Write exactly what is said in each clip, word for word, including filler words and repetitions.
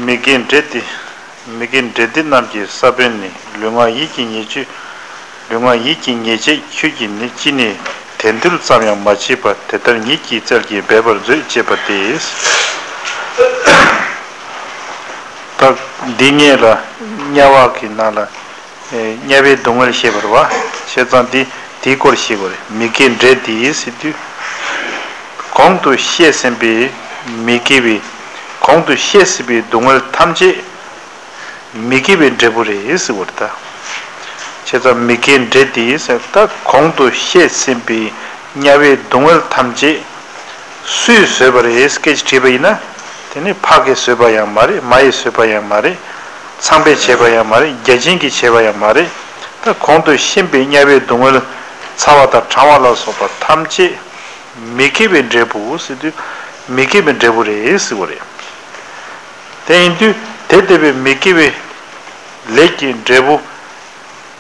མི་དགེ་འབྲས་འདི། མི་དགེ་འབྲས་འདི་རྣམས་ཀྱི་ས་བོན་ནི། ལུས་ངག་ཡིད་ཀྱི་ཉེས་སྤྱོད། ལུས་ངག་ཡིད་ཀྱི་ཉེས་བྱས་ཁྱོད་ཀྱིས་ནི། ཅི་ནས་དེ་འདུལ་ཙམ་ཡང་མ་མཆིས་པ། དེ་ལྟར་ཉིད་ཀྱི་རྩལ་གྱིས་འབད་པར་མཛོད། ཅེས་པ་སྟེ། ད་འདི་ཉིད་ལ་དམྱལ་བ་གི་ནང་ལ་དམྱལ་བའི་སྡུག་བསྔལ་བཤད་པ་རེད་བ། བྱས་ཙང་འདི་དེའི་སྐོར་བཤད་དགོས་རེད། མི་དགེ་འབྲས་འདི་ཟེར་དུས། གོང་དུ་བཤད་ཟིན་པའི་མི་དགེ་བའི། གོང་དུ་བཤད་ཟིན་པའི་སྡུག་བསྔལ་ཐམས་ཅད་མི་དགེ་བའི་འབྲས་བུ་རེད་ཟེར་བ་རེད་ད། བྱས་ཙང་མི་དགེ་འབྲས་འདི་ཟེར་ད་གོང་དུ་བཤད་ཟིན་པའི་དམྱལ་བའི་སྡུག་བསྔལ་ཐམས་ཅད་སུས་བཟོས་པ་རེད་སྐད་ཆ་དྲིས་པ་ཡིན་ན། དེ་ནི་ཕ་གིས་བཟོས་པ་ཡང་མ་རེད། མ་ཡིས་བཟོས་པ་ཡང་མ་རེད། ཚངས་པས་བྱས་པ་ཡང་མ་རེད། བརྒྱ་བྱིན་གྱིས་བྱས་པ་ཡང་མ་རེད། ད་གོང་དུ་བཤད་པའི་དམྱལ་བའི་སྡུག་བསྔལ་ཚ་བ་དང་གྲང་བ་ལ་སོགས་པ་ཐམས་ཅད་མི་དགེ་བའི་འབྲས་བུ་ཟེར་དུས་མི་དགེ་བའི་འབྲས་བུ་རེད་ཟེར་བ་རེད། དེ་ཡིན་དུས་དེ་ལྟ་བུའི་མི་དགེ་བའི་ལས་ཀྱི་འབྲས་བུ།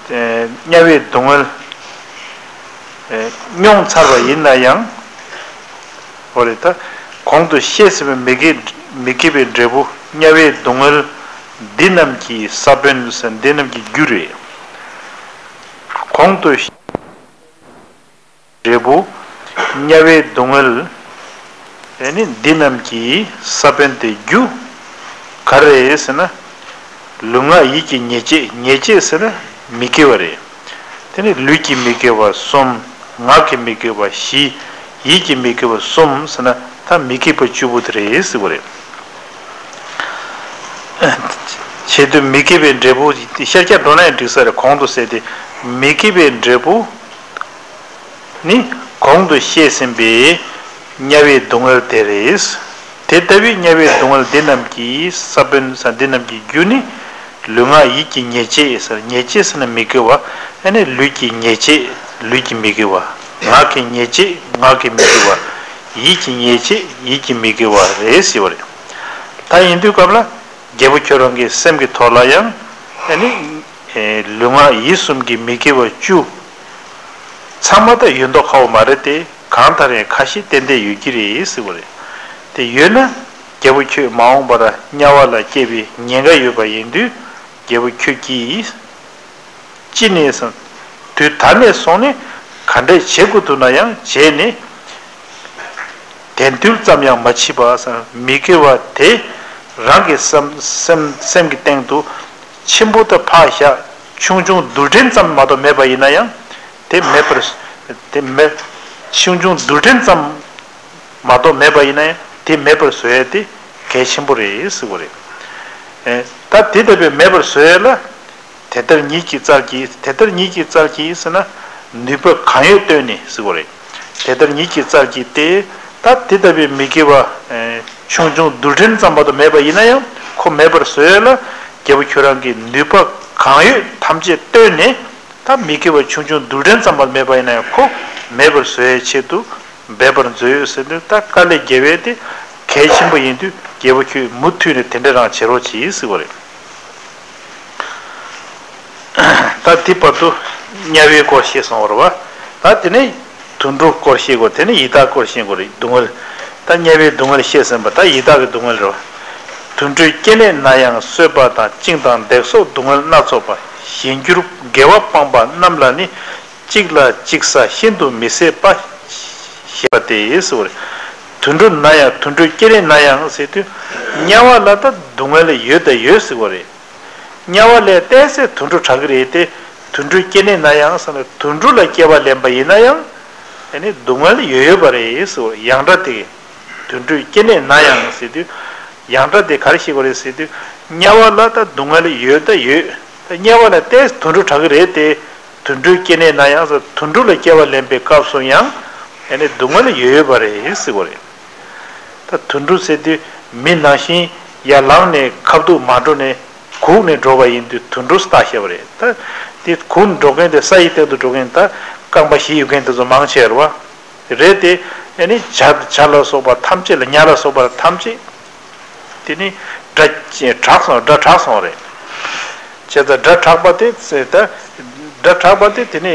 དམྱལ་བའི་སྡུག་བསྔལ་མྱོང་ཚར་བ་ཡིན་ན་ཡང་། འོ་རེད་ད། གོང་དུ་བཤད་ཟིན་པའི་མི་དགེ་མི་དགེ་བའི་འབྲས་བུ་དམྱལ་བའི་སྡུག་བསྔལ་འདི་རྣམས་ཀྱི་ས་བོན་ཟེར་འདི་རྣམས་ཀྱི་རྒྱུ་རེད། གོང་དུ་བཤད། འབྲས་བུ། དམྱལ་བའི་སྡུག་བསྔལ། ཨེ་ནི་འདི་རྣམས་ཀྱི་ས་བོན་དེ་རྒྱུ། ག་རེ་རེད་ཟེར་ན། ལུས་ངག་ཡིད་ཀྱི་ཉེས་བྱས། ཉེས་བྱས་ཟེར་ན་མི་དགེ་བ་རེད། དེ་ནི་ལུས་ཀྱི་མི་དགེ་བ་གསུམ། ངག་གི་མི་དགེ་བ་བཞི། ཡིད་ཀྱི་མི་དགེ་བ་གསུམ་ཟེར་ན་ད་མི་དགེ་བ་བཅུ་པོ་དེ་རེད་ཟེར་བ་རེད། བྱེད་དུས་མི་དགེ་བའི་འབྲས་བུ་ཤར་རྒྱག་འགྲོ་ན་ཡང་འགྲིག་ས་རེད། གོང་དུ་ཟེར་ཏེ་མི་དགེ་བའི་འབྲས་བུ། ནི་གོང་དུ་བཤད་ཟིན་པའི་དམྱལ་བའི་སྡུག་བསྔལ་དེ་རེད། དེ་ལྟ་བུའི་དམྱལ་བའི་སྡུག་བསྔལ་འདི་རྣམས་ཀྱི་ས་བོན་ཟེར་འདི་རྣམས་ཀྱི་རྒྱུ་ནི། ལུས་ངག་ཡིད་ཀྱི་ཉེས་བྱས་ཟེར། ཉེས་བྱས་ཟེར་ན་མི་དགེ་བ། ཨ་ནི་ལུས་ཀྱི་ཉེས་བྱས་ལུས་ཀྱི་མི་དགེ་བ། ངག་གི་ཉེས་བྱས་ངག་གི་མི་དགེ་བ། ཡིད་ཀྱི་ཉེས་བྱས་ཡིད་ཀྱི་མི་དགེ་བ་རེད་ཟེར་བ་རེད། ད་ཡིན་དུས་སྐབས་ལ། རྒྱལ་པོ་ཁྱོད་རང་གི་སེམས་ཀྱི་ཐོག་ལ་ཡང་། ཨ་ནི། ལུས་ངག་ཡིད་གསུམ་གྱི་མི་དགེ་བ་བཅུ། ཚང་མ་ད་ཡོད་མདོག་ཁ་པོ་མ་རེད་དེ། གང་ལྟར་ཡང་ཁ་ཤས་ཏན་ཏན་ཡོད་ཀྱི་རེད་ཟེར་བ་རེད། དེ་ཡོད་ན། རྒྱལ་པོ་ཁྱོད་མ་འོངས་པར་དམྱལ་བ་ལ་སྐྱེ་བའི་ཉེན་ཁ་ཡོད་པ་ཡིན་དུས། རྒྱལ་པོ་ཁྱོད་ཀྱིས། ཅི་ནས་སམ། དུས་ད་ནས་བཟུང་ནས་ག་འདྲས་བྱེད་དགོས་འདུག་ན་ཡང་བྱས་ནས། དེ་འདུལ་ཙམ་ཡང་མ་མཆིས་པ་སམ། མི་དགེ་བ་དེ་རང་གི་སེམས་སེམས་སེམས་ཀྱི་སྟེང་དུ་ཆེན་པོ་དེ་ཕར་བཞག། ཆུང་ཆུང་རྡུལ་ཕྲན་ཙམ་མ་གཏོགས་མེད་པ་ཡིན་ན་ཡང་དེ་མེད་པར། དེ་མེད། ཆུང་ཆུང་རྡུལ་ཕྲན་ཙམ་མ་གཏོགས་མེད་པ་ཡིན་ན་ཡང་དེ་མེད་པར་བཟོ་ཡ་དེ་གལ་ཆེན་པོ་རེད་ཟེར་བ་རེད། ཨེ། ད་དེ་ལྟ་བུའི་མེད་པར་བཟོ་ཡ་ལ། དེ་ལྟར་ཉིད་ཀྱི་རྩལ་གྱིས། དེ་ལྟར་ཉིད་ཀྱི་རྩལ་གྱིས་ཟེར་ན། ནུས་པ་གང་ཡོད་བཏོན་ནས་ཟེར་བ་རེད། དེ་ལྟར་ཉིད་ཀྱི་རྩལ་གྱིས་ཏེ། ད་དེ་ལྟ་བུའི་མི་དགེ་བ། ཆུང་ཆུང་རྡུལ་ཕྲན་ཙམ་མ་གཏོགས་མེད་པ་ཡིན་ན་ཡང་ཁོ་མེད་པར་བཟོ་ཡ་ལ། རྒྱལ་པོ་ཁྱོད་རང་གིས་ནུས་པ་གང་ཡོད་ཐམས་ཅད་བཏོན་ནས། ད་མི་དགེ་བ་ཆུང་ཆུང་རྡུལ་ཕྲན་ཙམ་མ་མེད་པ་ཡིན་ན་ཡང་ཁོ་མེད་པར་བཟོ་ཡའི་ཆེད་དུ། འབད་པར་མཛོད་ཡོད་ཟེར་དུས་ད་དཀའ་ལས་རྒྱལ་བས་དེ་གལ་ཆེན་པོ་ཡིན་དུས་རྒྱལ་པོ་ཁྱོད་མུ་མཐུད་ནས་དེ་འདྲ་རང་བྱེད་རོགས་གྱིས་ཟེར་བ་རེད། ད་དེ་བར་དུ་དམྱལ་བའི་སྐོར་བཤད་སོང་བ་རེད་བ། ད་དེ་ནས་དུད་འགྲོ་སྐོར་བཤད་དགོས། དེ་ནས་ཡི་དྭགས་སྐོར་བཤད་དགོས་རེད། སྡུག་བསྔལ། ད་དམྱལ་བའི་སྡུག་བསྔལ་བཤད་ཟིན་པ་ད་ཡི་དྭགས་ཀྱི་སྡུག་བསྔལ་རེད་བ། དུད་འགྲོའི་སྐྱེ་གནས་ན་ཡང་གསོད་པ་དང་བཅིངས་དང་འདེགས་སོགས་སྡུག་བསྔལ་སྣ་ཚོགས་པ། གཞན་འགྱུར་དགེ་བ་སྤངས་པ་རྣམས་ལ་ནི། གཅིག་ལ་གཅིག་ས་ཤིན་ཏུ་མི་བཟད་པ། ཞེས་པ་སྟེ་ཟེར་བ་རེད། དུད་འགྲོ་ན་ཡང་དུད་འགྲོའི་སྐྱེ་གནས་ན་ཡང་ཟེར་དུས། དམྱལ་བ་ལ་ད་སྡུག་བསྔལ་ཡོད་ད་ཡོད་ཟེར་བ་རེད། དམྱལ་བ་ལས་ཏོག་ཙམ་དུད་འགྲོ་དྲག་གི་རེད་དེ། དུད་འགྲོའི་སྐྱེ་གནས་ན་ཡང་ཟེར་ན་དུད་འགྲོ་ལ་སྐྱེ་བ་ལེན་པ་ཡིན་ན་ཡང་། ཨ་ནི་སྡུག་བསྔལ་ཡོད་ཡོད་པ་རེད་ཟེར་བ་རེད། ཡང་སྒྲ་དེ། དུད་འགྲོའི་སྐྱེ་གནས་ན་ཡང་ཟེར་དུས། ཡང་སྒྲ་དེ་ག་རེ་བཤད་དགོས་རེད་ཟེར་དུས། དམྱལ་བ་ལ་ད་སྡུག་བསྔལ་ཡོད་ད་ཡོད། ད་དམྱལ་བ་ལ་ཏོག་ཙམ་དུད་འགྲོ་དྲག་གི་རེད་དེ། དུད་འགྲོའི་སྐྱེ་གནས་ན་ཡང་ཟེར་དུད་འགྲོ་ལ་སྐྱེ་བ་ལེན་པའི་སྐབས་སུ་ཡང་། ཨ་ནི་སྡུག་བསྔལ་ཡོད་ཡོད་པ་རེད་ཟེར་བ་རེད། ད་དུད་འགྲོ་ཟེར་དུས་མི་ནང་བཞིན་ཡར་ལངས་ནས་ཁ་ཐུག་མ་འགྲོ་ནས་གུག་ནས་འགྲོ་བ་ཡིན་དུས་དུད་འགྲོ་ཟེར་བཏགས་བཞག་པ་རེད། ད་དེ་གུག་ནས་འགྲོ་མཁན་དེ་ས་ཡི་སྟེང་དུ་འགྲོ་མཁན་ད་རྐང་པ་བཞི་ཡོད་མཁན་དེ་ཚོ་མང་ཆེ་བ་རེད་བ། རེད་དེ། ཨ་ནི་བྱ་བྱ་ལ་སོགས་པ་ཐམས་ཅད་ལ་ཉ་ལ་སོགས་པ་ཐམས་ཅད། དེ་ནི་དགྲ་དྲག་སོང་། དགྲ་དྲག་སོང་རེད། བྱས་ཙང་དགྲ་དྲག་པ་དེ་ཚེ་ད། དགྲ་དྲག་པ་དེ་དེ་ནི་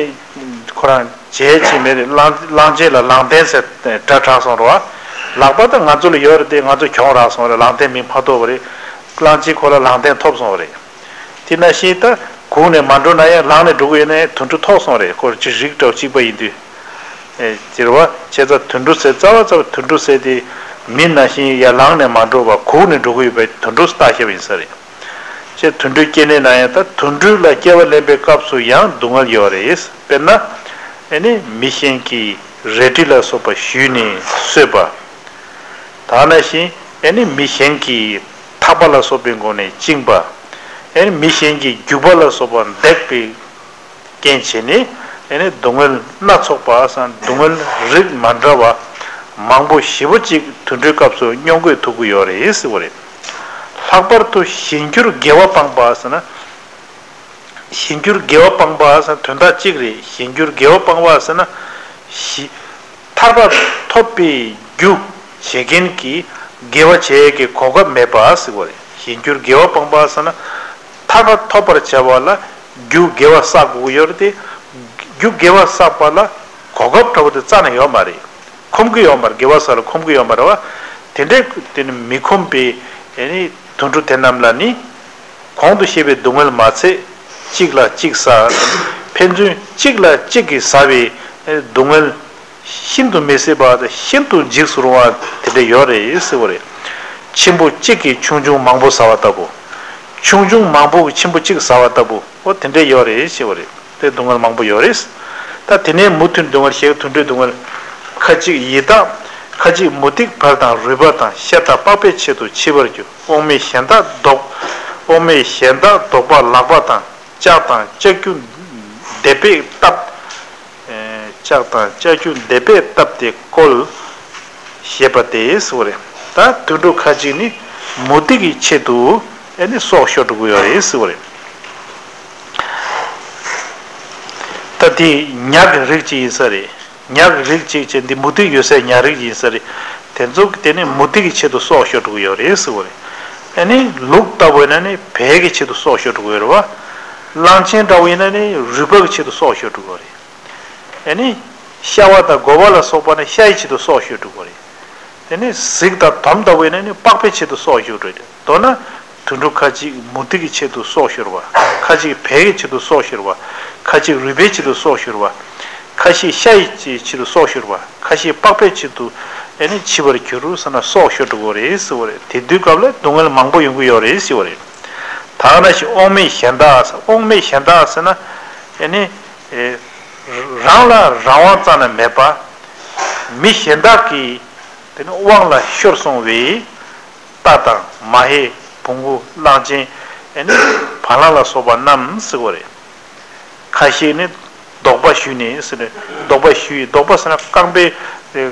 ཁོ་རང་བྱས་ཆེ་མེད་རེད། གླང་གླང་ཆེན་ལ་གླང་ལྡན་ཟེར་དགྲ་དྲག་སོང་རེད་ ལག་པ་ད་ང་ཚོ་ལ་ཡོད་རེད་དེ། ང་ཚོ་གྱོང་རག་སོང་རེད། ལག་རྟེན་མིག་མ་ཐོབ་པ་རེད། གླང་ཆེན་ཁོ་ལ་ལག་རྟེན་ཐོབ་སོང་བ་རེད། དེ་ནང་བཞིན་ད་སྒུག་ནས་མ་འགྲོ་ན་ཡང་ལངས་ནས་འགྲོ་གི་ཡོད་ན་ཡང་དུད་འགྲོ་ཐོབ་སོང་རེད། ཁོ་ཅི་རིགས་འདྲ་བོ་གཅིག་པ་ཡིན་དུས། ཨེ་དེ་རེད་བ། བྱས་ཙང་དུད་འགྲོ་ཟེར་རྩ་བ་རྩ་བ་དུད་འགྲོ་ཟེར་དེ་མི་ནང་བཞིན་ཡར་ལངས་ནས་མ་འགྲོ་བར་སྒུག་ནས་འགྲོ་གི་ཡོད་པའི་དུད་འགྲོ་ལྟ་བཤད་པ་ཡིན་ས་རེད། ཅེས་དུད་འགྲོའི་སྐྱེ་གནས་ན་ཡང་ད་དུད་འགྲོ་ལ་སྐྱེ་བ་ལེན་པའི་སྐབས་སུ་ཡང་སྡུག་བསྔལ་ཡོད་རེད། དཔེར་ན། ཨེ་ནི་མི་གཞན་གྱིས་རལ་གྲི་ལ་སོགས་པ་གཞུས་ནས་གསོད་པ། ད་ནང་བཞིན་ཨེ་ནི་མི་གཞན་གྱིས་ཐག་པ་ལ་སོགས་པའི་སྒོ་ནས་བཅིངས་པ། ཨེ་ནི་མི་གཞན་གྱིས་རྒྱུག་པ་ལ་སོགས་པ་འདེགས་པའི་རྐྱེན་བྱས་ནས་ཨེ་ནི་སྡུག་བསྔལ་སྣ་ཚོགས་པ་སམ་སྡུག་བསྔལ་རིགས་མ་འདྲ་བ་མང་པོ་ཞེ་པོ་ཅིག་དུད་འགྲོའི་སྐབས་སུ་མྱོང་དགོས་ཐུག་གི་ཡོད་རེད་ཟེར་བ་རེད། ལྷག་པར་དུ་གཞན་འགྱུར་དགེ་བ་སྤངས་པ་ཟེར་ན། གཞན་འགྱུར་དགེ་བ་སྤངས་པ་ཟེར་ན་དོན་དག་གཅིག་རེད། གཞན་འགྱུར་དགེ་བ་སྤངས་པ་ཟེར་ན། ཞི། ཐར་པ་ཐོབ་པའི་རྒྱུ་བྱེད་མཁན་གྱི་དགེ་བ་བྱེད་ཀྱི་གོ་སྐབས་མེད་པ་ཟེར་བ་རེད། གཞན་འགྱུར་དགེ་བ་སྤངས་པ་ཟེར་ན། ཐར་པ་ཐོབ་པར་བྱ་བ་ལ་རྒྱུ་དགེ་བ་བསགས་དགོས་ཀྱི་ཡོད་རེད་དེ། རྒྱུ་དགེ་བ་བསགས་པ་ལ་གོ་སྐབས་འདྲ་བོ་དེ་རྩ་ནས་ཡོད་མ་རེད། ཁོམ་གྱི་ཡོད་མ་རེད། དགེ་བ་བསགས་ལ་ཁོམ་གྱི་ཡོད་མ་རེད་བ། དེ་འདྲའི་དེ་ནི་མི་ཁོམ་པའི་ཨེ་ནི་དུད་འགྲོ་དེ་རྣམས་ལ་ནི། གོང་དུ་བཤད་པའི་སྡུག་བསྔལ་མ་ཚད་གཅིག་ལ་གཅིག་ཟ། ཕན་ཚུན་གཅིག་ལ་གཅིག་གིས་ཟ་བའི་སྡུག་བསྔལ་ཤིན་ཏུ་མི་སྲིད་པ་དང་ཤིན་ཏུ་འཇིགས་སུ་རུང་བ་དེ་འདྲ་ཡོད་རེད་ཟེར་བ་རེད། ཆེན་པོ་གཅིག་གིས་ཆུང་ཆུང་མང་པོ་ཟ་བ་ལྟ་བུ། ཆུང་ཆུང་མང་པོ་གིས་ཆེན་པོ་གཅིག་ཟ་བ་ལྟ་བུ་འོ་དེ་འདྲ་ཡོད་རེད་ཟེར་བ་རེད། དེ་སྡུག་བསྔལ་མང་པོ་ཡོད་རེད། ད་དེ་ནས་མུ་མཐུད་སྡུག་བསྔལ་བཤད། དུད་འགྲོའི་སྡུག་བསྔལ། ཁ་ཅིག་ཡི་དྭགས། ཁ་ཅིག་མུ་སྟེགས་བལ་དང་རུས་སྦལ་དང་ཤ་དང་པགས་པའི་ཆེད་དུ་འཆི་བར་འགྱུར། དབང་མེད་གཞན་དག་ལྡོག་དབང་མེད་གཞན་དག་ལྡོག་པ་ལག་པ་དང་ལྕགས་དང་ལྕགས་ཀྱུ་འདེབས་པས་བཏབ། ཨེ་ལྕགས་དང་ལྕགས་ཀྱུ་འདེབས་པས་བཏབ་སྟེ་བཀོལ། ཞེས་པ་དེ་ཟེར་བ་རེད། ད་དུད་འགྲོ་ཁ་ཅིག་ནི་མུ་སྟེགས་ཀྱི་ཆེད་དུ་ཨེ་ནི་སྲོག་ཤོར་འགྲོ་གི་ཡོད་རེད་ཟེར་བ་རེད། ད་དེ་ཉ་གི་རིགས་ཅིག་ཡིན་ས་རེད། ཉ་གི་རིགས་ཅིག་བྱས་འདི་མུ་སྟེགས་ཡོད་སའི་ཉ་རིགས་ཡིན་ས་རེད། དེ་ཚོ་དེ་ནི་མུ་སྟེགས་ཀྱི་ཆེད་དུ་སྲོག་ཤོར་འགྲོ་གི་ཡོད་རེད་ཟེར་བ་རེད། ཨེ་ནི་ལུག་ལྟ་བུ་ཡིན་ན་ནི་བལ་གྱི་ཆེད་དུ་སྲོག་ཤོར་འགྲོ་གི་ཡོད་རེད་བ། གླང་ཆེན་འདྲ་བོ་ཡིན་ན་ནི་རུས་སྦལ་གྱི་ཆེད་དུ་སྲོག་ཤོར་འགྲོ་གི་ཡོད་རེད། ཨེ་ནི། ཤ་བ་དང་དགོ་བ་ལ་སོགས་པ་ནི་ཤ་ཡི་ཆེད་དུ་སྲོག་ཤོར་འགྲོ་གི་རེད། དེ་ནི་གཟིག་དང་དོམ་ལྟ་བུ་ཡིན་ན་ནི་པགས་པའི་ཆེད་དུ་སྲོག་ཤོར་འགྲོ་གི་རེད། མདོར་ན། དུད་འགྲོ་ཁ་ཅིག་མུ་ཏིག་གི་ཆེད་དུ་སྲོག་ཤོར་བ། ཁ་ཅིག་བལ་གྱི་ཆེད་དུ་སྲོག་ཤོར་བ། ཁ་ཅིག་རུས་སྦལ་ཆེད་དུ་སྲོག་ཤོར་བ། ཁ་ཤས་ཤ་ཡི་ཆེད་དུ་སྲོག་ཤོར་བ། ཁ་ཤས་པགས་པའི་ཆེད་དུ་ཨེ་ནི་འཆི་བར་འགྱུར་ཟེར་ན་སྲོག་ཤོར་འགྲོ་གི་རེད་ཟེར་བ་རེད། དེ་དུས་སྐབས་ལ་སྡུག་བསྔལ་མང་པོ་ཡོང་གི་ཡོད་རེད་ཟེར་བ་རེད། ད་ག་ནང་བཞིན་དབང་མེད་གཞན་དག་ཟེར། དབང་མེད་གཞན་དག་ཟེར་ན་ཨེ་ནི། ཨེ། རང་ལ་རང་དབང་རྩ་ནས་མེད་པ། མི་གཞན་དག་གིས་དེ་ནི་དབང་ལ་ཤོར་སོང་བའི་རྟ་དང་མ་ཧེ་བོང་གུ་གླང་ཆེན་ཨེ་ནི་བ་ལང་ལ་སོགས་པ་རྣམས་ཟེར་བ་རེད། ཁ་ཤས་ནི་རྡོག་པ་གཞུས་ནས་ཟེར་ནས་རྡོག་པ་གཞུས། རྡོག་པ་ཟེར་ན་རྐང་པའི་ཨེ།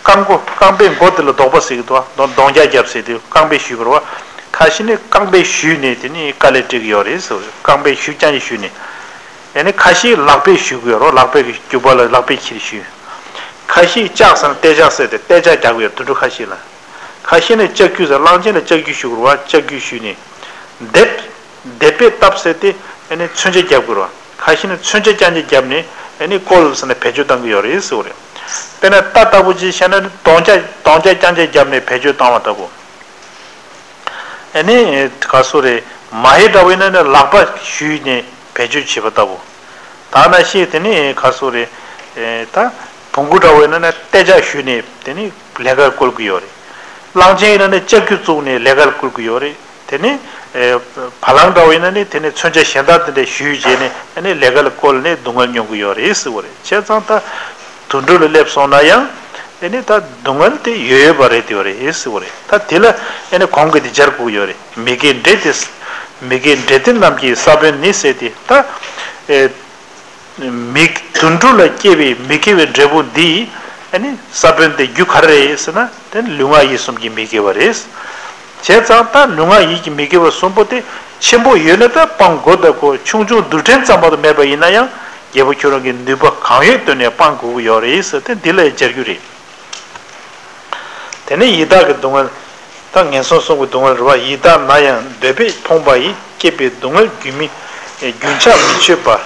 རྐང་མགོ་རྐང་པའི་མགོ་དེ་ལ་རྡོག་པ་ཟེར་གྱི་འདུག་བ། རྡོག་རྡོག་རྒྱག་རྒྱབ་ཟེར་དུས་རྐང་པས་གཞུས་པ་རེད་བ། ཁ་ཤས་ནི་རྐང་པས་གཞུས་ནས་དེ་ནི་དཀའ་ལས་སྤྲད་ཀྱི་ཡོད་རེད་ཟེར། རྐང་པས་གཞུ་རྐྱང་གཞུས་ནས། ཡང་ནི་ཁ་ཤས་ལག་པས་གཞུ་གི་ཡོད་རེད། ལག་པས་རྒྱུག་པ་ལ་ལག་པས་ཁྱེར་གཞུས། ཁ་ཤས་ལྕགས་ཟེར་ན་རྟ་ལྕག་ཟེར་ཏེ་རྟ་ལྕག་རྒྱག་གི་ཡོད་དུད་འགྲོ་ཁ་ཤས་ལ། ཁ་ཤས་ནི་ལྕགས་ཀྱུ་ཟེར་གླང་ཆེན་ལ་ལྕགས་ཀྱུ་གཞུ་གི་རེད་བ། ལྕགས་ཀྱུ་གཞུས་ནས། འདེབས། འདེབས་པས་བཏབ་ཟེར་ཏེ་ཨ་ནི་མཚོན་ཆ་རྒྱབ་དགོས་རེད་བ། ཁ་ཤས་ནི་མཚོན་ཆ་རྐྱང་རྐྱང་བརྒྱབ་ནས་ཨ་ནི་བཀོལ་ཟེར་ནས་བེད་སྤྱོད་བཏང་གི་ཡོད་རེད་ཟེར་བ་རེད། དཔེར་ན་རྟ་ལྟ་བུ་ཅིག་བཤད་ན་ནི་རྡོག་རྒྱག་རྡོག་རྒྱག་རྐྱང་རྐྱང་བརྒྱབ་ནས་བེད་སྤྱོད་བཏང་བ་ལྟ་བུ། ཨ་ནི་ག་སོ་རེད། མ་ཧེ་འདྲ་བོ་ཡིན་ན་ནི་ལག་པ་གཞུས་ནས་བེད་སྤྱོད་བྱེད་པ་ལྟ་བུ། ད་ནང་བཞིན་དེ་ནི་ག་སོ་རེད། ད་བོང་གུ་འདྲ་བོ་ཡིན་ན་ནི་རྟ་ལྕག་གཞུས་ནས་དེ་ནི་ལས་ཀར་བཀོལ་གྱི་ཡོད་རེད། གླང་ཆེན་ཡིན་ན་ནི་ལྕགས་ཀྱུ་བཙུགས་ནས་ལས་ཀར་བཀོལ་གྱི་ཡོད་རེད། དེ་ནི། ཨེ། བ་ལང་འདྲ་བོ་ཡིན་ན་ནི་དེ་ནི་མཚོན་ཆ་གཞན་དག་དེ་འདྲ་གཞུས་བྱས་ནས་ཨ་ནི་ལས་ཀ་ལ་བཀོལ་ནས་སྡུག་བསྔལ་མྱོང་གི་ཡོད་རེད་ཟེར་བ་རེད། བྱས་ཙང་ད་དུད་འགྲོ་ལ་སླེབས་སོང་ན་ཡང་ཨ་ནི་ད་སྡུག་བསྔལ་དེ་ཡོད་ཡོད་པ་རེད་དེ་ཡོད་རེད་ཟེར་བ་རེད། ད་དེ་ལ་ཨ་ནི་གོང་གི་དེ་སྦྱར་དགོས་ཡོད་རེད། མི་དགེ་འདྲེ་དེ། མི་དགེ་འདྲེ་དེ་རྣམས་ཀྱི་ས་བོན་ནི་ཟེར་ཏེ་ད། ཨེ། མི། དུད་འགྲོ་ལ་སྐྱེ་བའི་མི་དགེ་བའི་འབྲས་བུ་འདིའི་ཨ་ནི་ས་བོན་དེ་རྒྱུ་ག་རེ་རེད་ཟེར་ན་དེ་ནི་ལུས་ངག་ཡིད་གསུམ་གྱི་མི་དགེ་བ་རེད། བྱས་ཙང་ད་ལུས་ངག་ཡིད་ཀྱི་མི་དགེ་བ་གསུམ་པོ་དེ་ཆེན་པོ་ཡོད་ན་ད་སྤང་དགོས། ད་ཁོ་ཆུང་ཆུང་རྡུལ་ཕྲན་ཙམ་མ་གཏོགས་མེད་པ་ཡིན་ན་ཡང་རྒྱལ་པོ་ཁྱོད་རང་གིས་ནུས་པ་གང་ཡོད་བཏོན་ནས་སྤང་དགོས་ཀྱི་ཡོད་རེད་ཟེར་ཏེ་འདི་ལ་སྦྱར་རྒྱུ་རེད། དེ་ནས་ཡི་དྭགས་ཀྱི་སྡུག་བསྔལ། ད་ངན་སོང་གསུམ་གྱི་སྡུག་བསྔལ་རེད་བ། ཡི་དྭགས་ན་ཡང་འདོད་པས་ཕོངས་པ་ཡི། བསྐྱེད་པའི་སྡུག་བསྔལ་རྒྱུན་མི། རྒྱུན་ཆགས་མི་ཆོད་པ།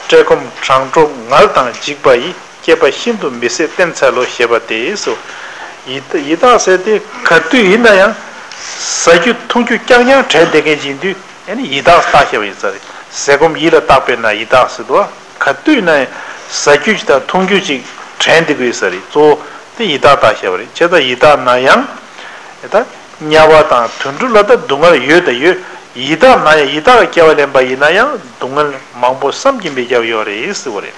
བཀྲེས་སྐོམ་གྲང་དྲོ་ངལ་དང་འཇིགས་པ་ཡི། བསྐྱེད་པ་ཤིན་ཏུ་མི་བཟད་བསྟེན་འཚལ་ལོ་ཞེས་པ་སྟེ་སོ། ཡི་ཡི་དྭགས་ཟེར་དེ་ག་དུས་ཡིན་ན་ཡང་ཟ་རྒྱུ་འཐུང་རྒྱུ་རྐྱང་རྐྱང་དྲན་བསྡད་མཁན་ཅིག་ཡིན་དུས་ཨ་ནི་ཡི་དྭགས་བཏགས་བཞག་པ་ཡིན་ས་རེད། ཟས་སྐོམ་ཡིད་ལ་བཏགས་པས་ན་ཡི་དྭགས་ཟེར་འདུག་བ། ག་དུས་ཡིན་ན་ཡང་ཟ་རྒྱུ་ཅིག་དང་འཐུང་རྒྱུ་ཅིག་དྲན་བསྡད་དགོས་ས་རེད། གཙོ་བོ་དེ་ཡི་དྭགས་བཏགས་བཞག་པ་རེད། བྱས་ཙང་ཡི་དྭགས་ན་ཡང་ད་དམྱལ་བ་དང་དུད་འགྲོ་ལ་ད་སྡུག་བསྔལ་ཡོད་ད་ཡོད། ཡི་དྭགས་ན་ཡང་ཡི་དྭགས་ཀྱི་སྐྱེ་བ་ལེན་པ་ཡིན་ན་ཡང་སྡུག་བསྔལ་མང་པོ་བསམ་གྱིས་མི་ཁྱབ་ཡོད་རེད་ཟེར་བ་རེད།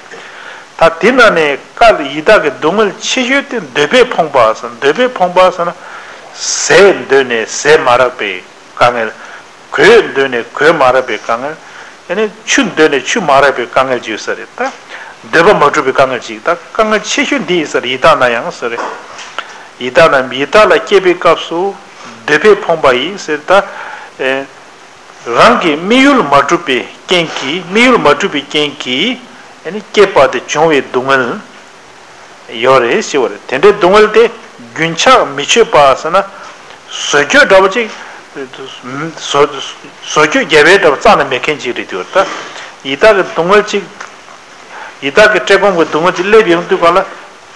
ད་དེ་ན་ནས་བཀའ་ཡི་དྭགས་ཀྱི་སྡུག་བསྔལ་ཆེ་ཤོས་དེ་འདོད་པས་ཕོངས་པ་ཟེར། འདོད་པས་ཕོངས་པ་ཟེར་ན་ཟས་འདོད་ནས་ཟས་མ་རག་པའི་དཀའ་ངལ། གོས་འདོད་ནས་གོས་མ་རག་པའི་དཀའ་ངལ། ཨ་ནི་ཆུ་འདོད་ནས་ཆུ་མ་རག་པའི་དཀའ་ངལ་ཅིག་ཡོད་ས་རེད། ད་འདོད་པ་མ་གྲུབ་པའི་དཀའ་ངལ་ཅིག་ད་དཀའ་ངལ་ཆེ་ཤོས་འདི་ཡིན་ས་རེད། ཡི་དྭགས་ན་ཡང་ཟེར་རེད། ཡི་དྭགས་ན་ཡི་དྭགས་ལ་སྐྱེས་པའི་སྐབས་སུ་འདོད་པས་ཕོངས་པ་ཡིས་ཟེར། ད་ཨེ། རང་གི་དམིགས་ཡུལ་མ་གྲུབ་པའི་རྐྱེན་གྱིས་དམིགས་ཡུལ་མ་གྲུབ་པའི་རྐྱེན་གྱིས་ཨ་ནི་སྐྱེས་པ་དེ་བྱུང་བའི་སྡུག་བསྔལ་ཡོད་རེད་ཞེས་པ་རེད། དེ་འདྲའི་སྡུག་བསྔལ་དེ་རྒྱུན་ཆགས་མི་ཆོད་པ་ཟེར་ན་བཟོ་བཅོས་འདྲ་བོ་ཅིག་བཟོ་བཟོ་བཅོས་རྒྱབ་པའི་འདྲ་བོ་རྩ་ནས་མེད་མཁན་ཅིག་རེད་དེ། ད་ཡི་དྭགས་ཀྱི་སྡུག་བསྔལ་ཅིག་ཡི་དྭགས་ཀྱི་བཀྲེས་སྐོམ་གྱི་སྡུག་བསྔལ་ཅིག་སླེབས་ཡོང་དུས་ག་ལ།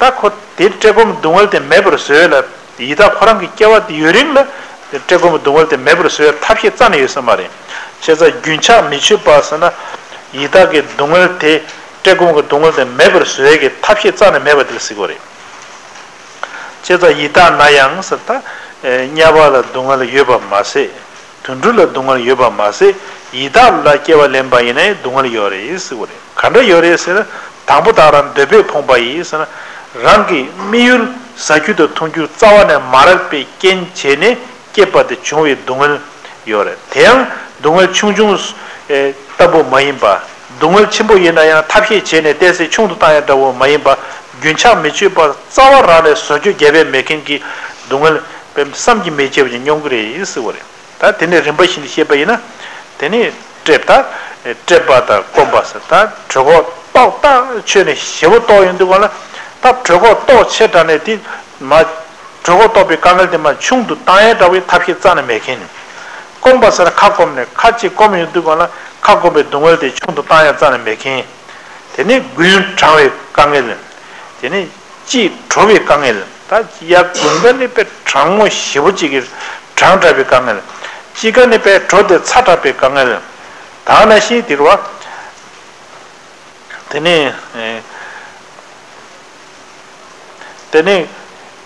ད་ཁོ་དེ་བཀྲེས་སྐོམ་སྡུག་བསྔལ་དེ་མེད་པར་བཟོས་ལ། ཡི་དྭགས་ཁོ་རང་གི་སྐྱེ་བ་དེ་ཡུན་རིང་ལ་བཀྲེས་སྐོམ་སྡུག་བསྔལ་དེ་མེད་པར་བཟོས་ཐབས་ཤེས་རྩ་ནས་ཡོད་ས་མ་རེད། བྱས་ཙང་རྒྱུན་ཆགས་མི་ཆོད་པ་ཟེར་ན་ཡི་དྭགས་ཀྱི་སྡུག་བསྔལ་དེ་བཀྲེས་སྐོམ་གྱི་སྡུག་བསྔལ་དེ་མེད་པར་བཟོས་ཀྱི་ཐབས་ཤེས་རྩ་ནས་མེད་པ་དེ་ལ་ཟེར་གྱི་ཡོད་རེད། བྱས་ཙང་ཡི་དྭགས་ན་ཡང་ཟེར། ད་དམྱལ་བ་ལ་སྡུག་བསྔལ་ཡོད་པ་མ་ཟད། དུད་འགྲོ་ལ་སྡུག་བསྔལ་ཡོད་པ་མ་ཟད། ཡི་དྭགས་ལ་སྐྱེ་བ་ལེན་པ་ཡིན་ན་ཡང་སྡུག་བསྔལ་ཡོད་རེད་ཟེར་བ་རེད། ག་འདྲ་ཡོད་རེད་ཟེར་ན། དང་པོ་དག་རང་འདོད་པས་ཕོངས་པ་ཡིས་ཟེར་ན། རང་གི་དམིགས་ཡུལ་ཟ་རྒྱུ་དང་འཐུང་རྒྱུ་རྩ་བ་ནས་མ་རག་པའི་རྐྱེན་བྱས་ནས་སྐྱེས་པ་དེ་བྱུང་བའི་སྡུག་བསྔལ་ཡོད་རེད། དེ་ཡང་སྡུག་བསྔལ་ཆུང་ཆུང་ལྟ་བུ་མ་ཡིན་པ། སྡུག་བསྔལ་ཆེན་པོ་ཡིན་ན་ཡང་ཐབས་ཤེས་བྱས་ནས་བལྟས་ཚེ་ཆུང་དུ་བཏང་ཡ་འདྲ་བོ་མ་ཡིན་པ། རྒྱུན་ཆགས་མི་ཆོད་པ་རྩ་བ་རང་ནས་བཟོ་བཅོས་རྒྱབ་པའི་མེད་མཁན་གྱི་སྡུག་བསྔལ་བསམ་གྱིས་མི་ཁྱབ་ཅིག་མྱོང་གི་རེད་ཟེར་བ་རེད། ད་དེ་ནས་རིམ་པ་བཞིན་དུ་བཤད་པ་ཡིན་ན། དེ་ནས་བཀྲེས་པ་ད་བཀྲེས་པ་དང་སྐོམ་པ་ཟེར། ད་གྲོད་ཁོག་ལྟོགས་ཐག་ཆོད་ནས་ཞེ་པོ་ལྟོགས་ཡོང་དུས་ག་ལ། ད་གྲོད་ཁོག་ལྟོགས་ཆེ་དྲགས་ནས་དེ་མ་གྲོད་ཁོག་ལྟོགས་པའི་དཀའ་ངལ་དེ་མ་ཆུང་དུ་བཏང་ཡས་འདྲ་བོའི་ཐབས་ཤེས་རྩ་ནས་མེད་མཁན། སྐོམ་པ་ཟེར་ན་ཁ་སྐོམ་ནས་ཁ་ཅིག་སྐོམ་ཡོང་དུས་ག་ལ་ཁ་སྐོམ་པའི་སྡུག་བསྔལ་དེ་ཆུང་དུ་བཏང་ཡས་རྩ་ནས་མེད་མཁན། དེ་ནས་རྒུན་གྲང་བའི་དཀའ་ངལ། དེ་ནས་ལྕི་བྲོ་བའི་དཀའ་ངལ། ད་ཡར་རྒུན་འབྲུམ་ནི་དཔེ་གྲང་མོ་ཞེ་པོ་ཅིག་གིས་གྲང་དྲགས་པའི་དཀའ་ངལ། ལྕི་ཁ་ནི་དཔེ་བྲོ་དེ་ཚ་དྲགས་པའི་དཀའ་ངལ། ད་ནང་བཞིན་དེ་རུ་བ། དེ་ནས་ཨེ། དེ་ནས་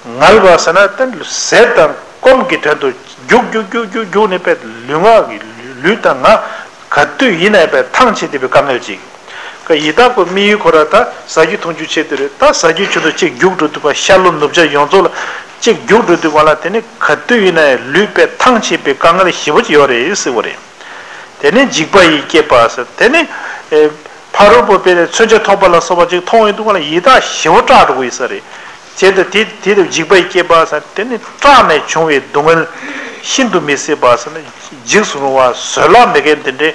ངལ་བ་ཟེར་ན་དེ་ཟས་དང་སྐོམ་གྱི་དོན་དུ་རྒྱུག་རྒྱུག་རྒྱུག་རྒྱུག་རྒྱུག་ནས་དཔེ་ལུས་ངག་གི་ལུས་དང་ངག་ག་དུས་ཡིན་ན་ཡང་དཔེ་ཐང་ཆད་བསྡད་པའི་དཀའ་ངལ་ཅིག་ཀ་ཡི་དྭགས་ཀྱི་དམིགས་ཡུལ་ཁོ་ར་ད་ཟ་རྒྱུ་འཐུང་རྒྱུ་ཆེད་དུ་རེད། ད་ཟ་རྒྱུ་ཆེད་དུ་གཅིག་རྒྱུགས་འགྲོ་དུས་པ་ཤར་ལྷོ་ནུབ་བྱང་ཡོངས་རྫོགས་ལ་གཅིག་རྒྱུགས་འགྲོ་དུས་པ་ལ་དེ་ནི་ག་དུས་ཡིན་ན་ཡང་ལུས་དཔེ་ཐང་ཆད་པའི་དཀའ་ངལ་ཞེ་པོ་ཅིག་ཡོད་རེད་ཟེར་བ་རེད། དེ་ནི་འཇིགས་པ་ཡིས་བསྐྱེད་པ་ཟེར། དེ་ནི་ཨེ། ཕ་རོལ་པོ་དཔེ་ནི་མཚོན་ཆ་ཐོགས་པ་ལ་སོགས་པ་ཅིག་མཐོང་ཡོང་དུས་པ་ལ་ཡི་དྭགས་ཞེ་པོ་སྐྲག་འགྲོ་གི་ཡོད་ས་རེད། བྱས་ཏེ་དེ་དེ་དེ་འཇིགས་པ་ཡིས་བསྐྱེད་པ་ཟེར། དེ་ནི་སྐྲག་ནས་བྱུང་བའི་སྡུག་བསྔལ་ཤིན་ཏུ་མི་བཟད་པ་ཟེར་ན་འཇིགས་སུ་རུང་བ་བཟོད་གླགས་མེད་མཁན་དེ་འདྲའི་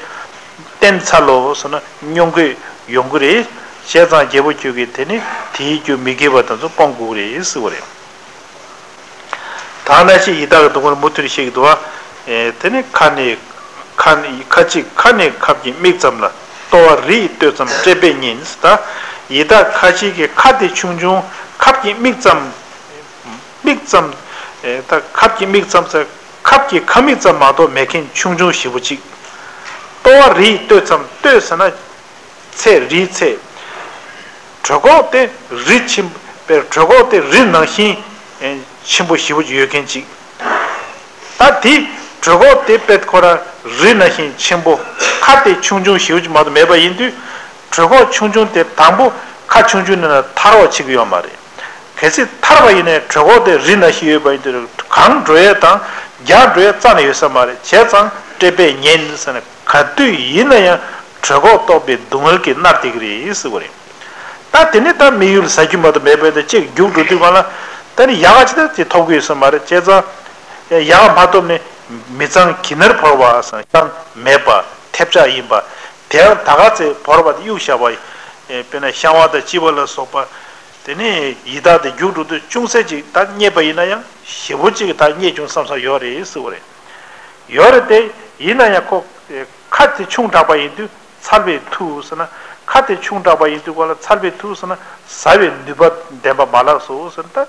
བསྟེན་ཚར་ལོ་ཟེར་ན་མྱོང་གི་ཡོང་གི་རེད། བྱས་ཙང་རྒྱལ་པོ་ཁྱོད་ཀྱིས་དེ་ནི་དེའི་རྒྱུ་མི་དགེ་བ་དེ་ཚོ་སྤོང་དགོས་ཀྱི་རེད་ཟེར་བ་རེད། ད་ནང་བཞིན་ཡི་དྭགས་ཀྱི་སྡུག་བསྔལ་མུ་མཐུད་བཤད་ཀྱི་འདུག་བ། ཨེ། དེ་ནི་ཁ་ནས་ཁ་ནས་ཁ་ཅིག་ཁ་ནས་ཁབ་ཀྱི་མིག་ཙམ་ལ། ལྟོ་བ་རི་ཡིས་གཏོད་ཙམ་བཀྲེས་པས་ཉེན། ད་ཡི་དྭགས་ཁ་ཅིག་གི་ཁ་དེ་ཆུང་ཆུང་ཁབ་ཀྱི་མིག་ཙམ། མིག་ཙམ། ཨེ། ད་ཁབ་ཀྱི་མིག་ཙམ་ཟེར་ཁབ་ཀྱི་ཁ་མིག་ཙམ་མ་གཏོགས་མེད་མཁན་ཆུང་ཆུང་ཞེ་པོ་ཅིག་ལྟོ་བ་རི་ཡིས་གཏོད་ཙམ། གཏོད་ཟེར་ན། ཚད་རིའི་ཚད། གྲོད་ཁོག་དེ་རི་ཆེན་པོའི་གྲོད་ཁོག་དེ་རི་ནང་བཞིན་ཆེན་པོ་ཞེ་པོ་ཅིག་ཡོད་མཁན་ཅིག་ད་དེ་གྲོད་ཁོག་དེ་དཔེ་ཁོ་རང་རི་ནང་བཞིན་ཆེན་པོ། ཁ་དེ་ཆུང་ཆུང་ཞེ་པོ་ཅིག་མ་གཏོགས་མེད་པ་ཡིན་དུས། གྲོད་ཁོག་ཆུང་ཆུང་དེ་དང་པོ་ཁ་ཆུང་ཆུང་ནས་ན་ཐར་བ་བྱེད་ཀྱི་ཡོད་མ་རེད། གལ་སྲིད་ཐར་བ་ཡིན་ནའི་གྲོད་ཁོག་དེ་རི་ནང་བཞིན་ཡོད་པ་ཡིན་དུས་གང་འགྲོ་ཡས་དང་རྒྱག་འགྲོ་ཡས་རྩ་ནས་ཡོད་ས་མ་རེད། བྱས་ཙང་བཀྲེས་པས་ཉེན་ཟེར་ནས་ག་དུས་ཡིན་ན་ཡང་གྲོད་ཁོག་ལྟོགས་པའི་སྡུག་བསྔལ་གྱིས་མནར་བསྡད་ཀྱི་རེད་ཟེར་བ་རེད། ད་དེ་ནས་ད་དམིགས་ཡུལ་ཟ་རྒྱུ་མ་གཏོགས་མེད་པས་ད་གཅིག་རྒྱུགས་འགྲོ་དུས་གང་ལ་ད་ནི་ཡག་ག་ཅིག་ད་དེ་ཐོབ་ཀྱི་ཡོད་ས་མ་རེད། བྱས་ཙང་ཡག་མ་ཐོབ་ནས་མི་གཙང་གྱི་ནར་བོར་བ་ཟེར་ཡང་མེད་པ་ཐེབས་ཆག་ཡིན་པ་དེ་ཡང་ད་ག་ཚེ་བོར་བ་དེ་གཡུག་བཞག་པ་དཔེར་ན་བཤང་བ་དང་གཅི་བ་ལ་སོགས་པ། དེ་ནས་ཡི་དྭགས་དེ་རྒྱུགས་འགྲོ་དུས་ཅུང་ཟད་ཅིག་ད་རྙེད་པ་ཡིན་ན་ཡང་ཞེ་པོ་ཅིག་ད་རྙེད་བྱུང་བསམ་བསམ་ཡོད་རེད་ཟེར་བ་རེད། ཡོད་རེད་དེ། ཡིན་ན་ཡང་ཁོ་ཁ་དེ་ཆུང་དྲགས་པ་ཡིན་དུས་འཚལ་བའི་མཐུ་ཟེར་ན། ཁ་དེ་ཆུང་དྲགས་པ་ཡིན་དུས་ཁོ་ལ་འཚལ་བའི་མཐུ་ཟེར་ན་ཟ་བའི་ནུས་པ་ལྡན་པ་མ་ལགས་སོ་ཟེར་ན། ད་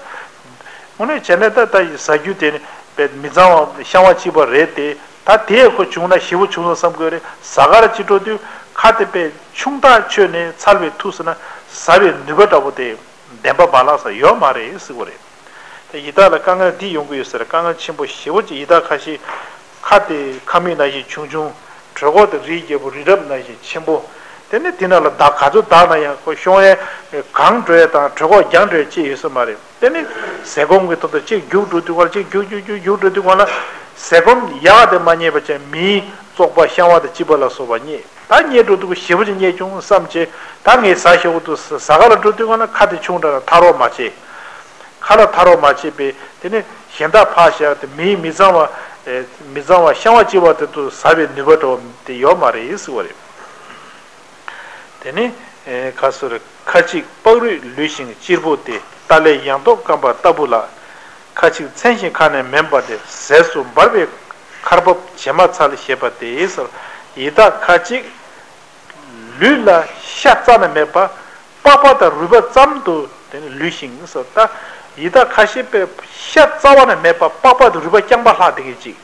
དངོས་གནས་བྱས་ན་ད་ལྟ་ཡི་ཟ་རྒྱུ་དེ་ནི་དཔེ་མི་གཙང་བ་བཤང་བ་གཅིག་པ་རེད་དེ། ད་དེ་ཁོ་བྱུང་ན་ཞེ་པོ་བྱུང་སོང་བསམ་དགོས་རེད། ཟ་ཁང་ལ་ཅིག་འགྲོ་དུས་ཁ་དེ་དཔེ་ཆུང་ཐག་ཆོད་ནས་ཚར་བའི་ཐུག་སོང་ན་ཟ་བའི་ནུས་པ་འདྲ་པོ་དེ་བདེན་པ་མ་ལགས་ས་ཡོད་མ་རེད་ཟེར་གོ་རེད། དེ་ཡི་དྭགས་ལ་དཀའ་ངལ་འདི་ཡོང་གི་ཡོད་ཟེར། དཀའ་ངལ་ཆེན་པོ་ཞེ་པོ་ཅིག་ཡི་དྭགས་ཁ་ཤས་ཁ་དེ་ཁ་མིག་ནང་བཞིན་ཆུང་ཆུང་། གྲོད་ཁོག་དེ་རིའི་རྒྱལ་པོ་རི་རབ་ནང་བཞིན་ཆེན་པོ། དེ་ནི་དེ་ནང་ལ་བདག་ག་ཚོད་བདག་ན་ཡང་ཁོ་ཤོང་ཡས་གང་འགྲོ་ཡས་དང་གྲོད་ཁོག་རྒྱང་འགྲོ་ཡས་ཅི་ཡོད་ས་མ་རེད། དེ་ནི་ཟས་སྐོམ་གྱི་ཐོག་ཏུ་གཅིག་རྒྱུག་འགྲོ་དུས་སྐབས་ལ་གཅིག་རྒྱུག་རྒྱུག་རྒྱུག་རྒྱུག་འགྲོ་དུས་སྐབས་ལ་ཟས་སྐོམ་ཡག་དེ་མ་རྙེད་པ་ཅན་མིའི་བཙོག་པ་བཤང་བ་དང་ལྕི་བ་ལ་སོགས་པ་རྙེད། ད་རྙེད་འགྲོ་དུས་ཞེ་པོ་ཅིག་རྙེད་བྱུང་བསམ་བྱས། ད་ངས་ཟ་ཞེ་པོ་འདུག་ཟ་ཁང་ལ་འགྲོ་དུས་སྐབས་ལ་ཁ་དེ་ཆུང་དྲགས་ན་འཐག་རོགས་མ་བྱེད། ཁ་ལ་འཐག་རོགས་མ་བྱེད་པས་དེ་ནི་གཞན་དག་ཕར་བཞག་སྟེ་མིའི་མི་གཙང་བ། ཨེ། མི་གཙང་བ་བཤང་བ་གཅིག་པ་དེ་ཚོ་ཟ་བའི་ནུས་པ་འདྲ་བོ་དེ་ཡོད་མ་རེད་ཟེར་བ་རེད། དེ་ནི། ཨེ། ཁ་སོར་ཁ་ཅིག་པགས་རུས་ལུས་ཤིང་གཅེར་བུ་སྟེ། རྟ་ལས་ཡང་ལྡོག་སྐམ་པ་ལྟ་བུ་ལ། ཁ་ཅིག་ཚན་ཞིང་ཁ་ནས་མེ་འབར་ཏེ། ཟས་སུ་འབར་བའི་ཁར་བབས་བྱེ་མ་འཚལ་ཞེས་པ་སྟེ་ཟེར། ཡི་དྭགས་ཁ་ཅིག་ལུས་ལ་ཤ་རྩ་ནས་མེད་པ་པགས་པ་དང་རུས་པ་ཙམ་དུ་དེ་ནི་ལུས་ཤིང་ཟེར། ད་ཡི་དྭགས་ཁ་ཤས་པའི་ཤ་རྩ་བ་ནས་མེད་པ་པགས་པ་དང་རུས་པ་རྐྱང་པ་ལྷག་བསྡད་མཁན་ཅིག་